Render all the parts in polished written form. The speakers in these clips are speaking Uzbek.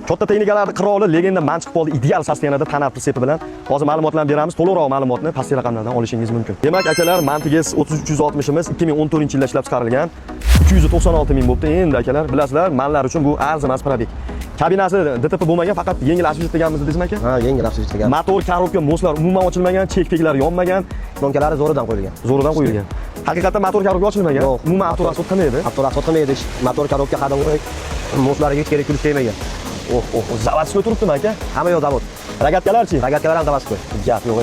Katta texnikalarni qiroli, legenda MAN chiqib qoldi ideal состояние da Tanar pritsepi bilan. Hozir ma'lumotlarni beramiz. To'liqroq ma'lumotni pastki raqamlardan olishingiz mumkin. Demak, akalar, MAN TGS 3360imiz 2014-yilda ishlab chiqarilgan. 296 ming bo'libdi. Endi akalar, bilasizlar, MANlar uchun bu arzimas пробег. Kabinasi DTP bo'lmagan, faqat yengil освежить deganmiz dedingizmi, aka? Ha, yengil освежить degan. Motor, коробка, мост lar umuman ochilmagan, chek-peklar yonmagan, Plonkalari zo'ridan qo'yilgan. Zo'ridan qo'yilgan. Haqiqatdan motor, коробка ochilmagan. Yo'q. Umuman avtorasxod qilmaydi. Avtorasxod qilmaydi. Motor, коробка ходовой, мост lariga hech kerak kulish tegmagan. Oh, oh, oh, заводской turibdimi, aka? Hamma yoq zavod. Рогатка larchi? Рогатка lar ham заводской. Gap yo'q.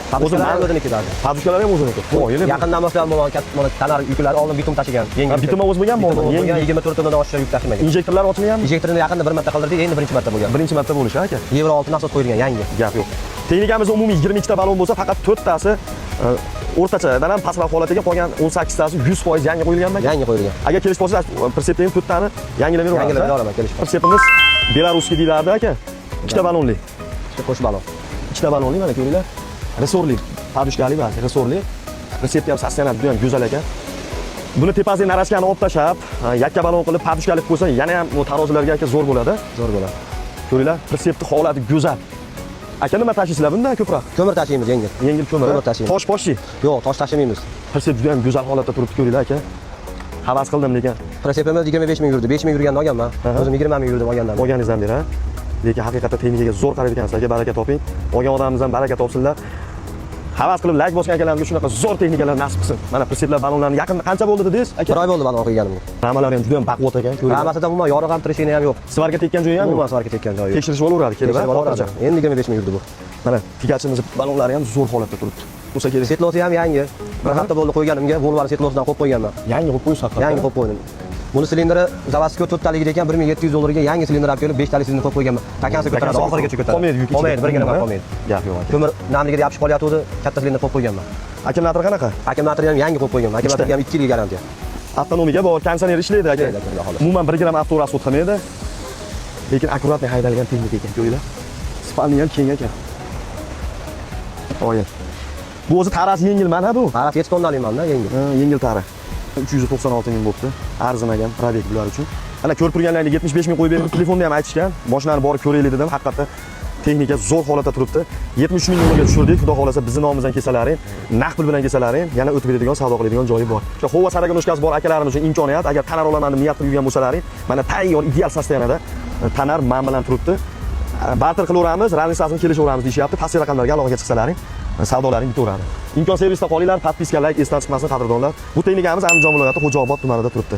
O'zi O'zi o'ziniki даже. Подушка lar ham o'ziniki. Voy, Yaqindan masalan mana mana Tanar yuklari oldin bitum tashigan. Yengil. Ha, bitum o'zi bo'lganmi Bitum oldin? o'zi bo'lgan, 24 tonnadan oshiq yuk tashimagan. Injektorlar ochilmaganmi? Injektorini yaqinda bir marta qildirdik, endi birinchi marta bo'lgan. Birinchi marta bo'lishi, aka. Yevro 6 насос qo'yilgan, yangi. Gap yo'q. Texnikamizda umumiy 22 ta balon bo'lsa, faqat 4 tasi o'rtachadan ham pastroq holatga, qolgan 18 tasi 100% yangi qo'yilganmi, aka? Yangi qo'yilgan. Agar kelishib qolsa, pritsepda ham 4 tani yangilab beraveramiz. Yangilab beraman, kelishib qolsa. Pritsepimiz белорусский deyiladi, aka. Ikkita balonli. Ikkita qo'sh balon. Ikkita balonli, mana ko'ringlar. Ressorli, подушка li ba'zi, ressorli. Pritsepni ham состояние juda ham go'zal ekan. Buni tepasidagi наращка ni olib tashlab, yakka balon qilib, подушка li qilib qo'ysa, yana ham bu tarozilarga, aka, zo'r bo'ladi. Zo'r bo'ladi. Ko'ringlar, pritsepni holati go'zal. Aka, nima tashlaysizlar bundan ko'proq? Ko'mir tashiymiz, yengil. Yengil ko'mir. Ko'mir tashiymiz. Tosh poshchi. Yo'q, tosh tashimaymiz. Pritsep juda ham go'zal holatda turibdi, ko'ringlar, aka. Havas qildim lekin. Pritsepimiz 25 ming yurdi. 5 ming yurganda olganman. O'zim 20 ming yurdim olgandan. Olganingizdan beri, ha? Lekin haqiqatda texnikaga zo'r qaraydi ekansiz, aka, baraka toping. Olgan odamimiz ham baraka topsinlar. Havas qilib layk bosgan akalarimizga shunaqa zo'r texnikalar nasib qilsin. Mana pritseplar, balonlarni yaqinda qancha bo'ldi dedingiz, aka? Bir oy bo'ldi balon qo'yganimga. Ramalari ham juda ham baquvvat ekan, ko'ringlar. Ramasida umuman yorug' ham, трещина ham yo'q. Сварка tekkan joyi ham Umuman yo'q. Сварка tekkan joyi yo'q. Tekshirishib olaveradi kelib, Tekshirib olaveradi. xotirjam. Endi 25 ming yurdi bu. Mana тягач imiz balonlari ham zo'r holatda turibdi. Bo'lsa kerak. Седло si ham yangi. Bir hafta bo'ldi qo'yganimga, Volvo'ni седло sidan qo'yib qo'yganman. Yangi qo'yib qo'ysiz haqiqatdan. Yangi qo'yib qo'ydim. Buni silindri заводской to'rttaligida ekan, 1700 dollarga yangi silindr olib kelib, 5 talik silindr qo'yib qo'yganman. До конца ko'taradi, oxirigacha ko'taradi. Qolmaydi yuk ichida. Qolmaydi, 1 gramm ham qolmaydi. Gap yo'q, aka. Ko'mir namligida yopishib qolyotgandi, katta silindr qo'yib qo'yganman. Akkumulyator qanaqa? Akkumulyatorni ham yangi qo'yib qo'yganman. Akkumulyatorga ham 2 yilga garantiya. Avtonomiga bor, konditsioner ishlaydi, aka. Ishlaydi, aka, xudo xohlasa. Umuman 1 gramm avtorasxod qilmaydi. Lekin аккуратный haydalgan texnika ekan, ko'ringlar. Спальни ham keng ekan. Oyi. Bu o'zi tarasi yengil mana bu. Tarasi 7 tonnalik manda, yengil. Ha, yengil tara. 396 ming bo'libdi. Arzimagan пробег bular uchun. Ana ko'rib turganlaringdek 75 ming qo'yib berdim. Telefonda ham aytishgan. Mashinani borib ko'raylik dedim. Haqiqatda texnika zo'r holatda turibdi. 73 ming dollarga tushirdik. Xudo xohlasa bizni nomimizdan kelsalaring, naqd pul bilan kelsalaring, yana o'tib beradigan, savdo qiladigan joyi bor. O'sha Howa сороконожка si bor akalarimiz uchun imkoniyat. Agar Tanar olaman deb niyat qilib yurgan bo'lsalaring, mana tayyor ideal состояние da Tanar MAN bilan turibdi. Barter qilaveramiz, разница sini kelishaveramiz deyishyapti. Pastki raqamlarga aloqaga chiqsalaring, savdolaring bitaveradi. Imkon servisda qolinglar, подписка, layk esdan chiqmasin, qadrdonlar. Bu texnikamiz Andijon viloyati Xo'jaobod tumanida turibdi.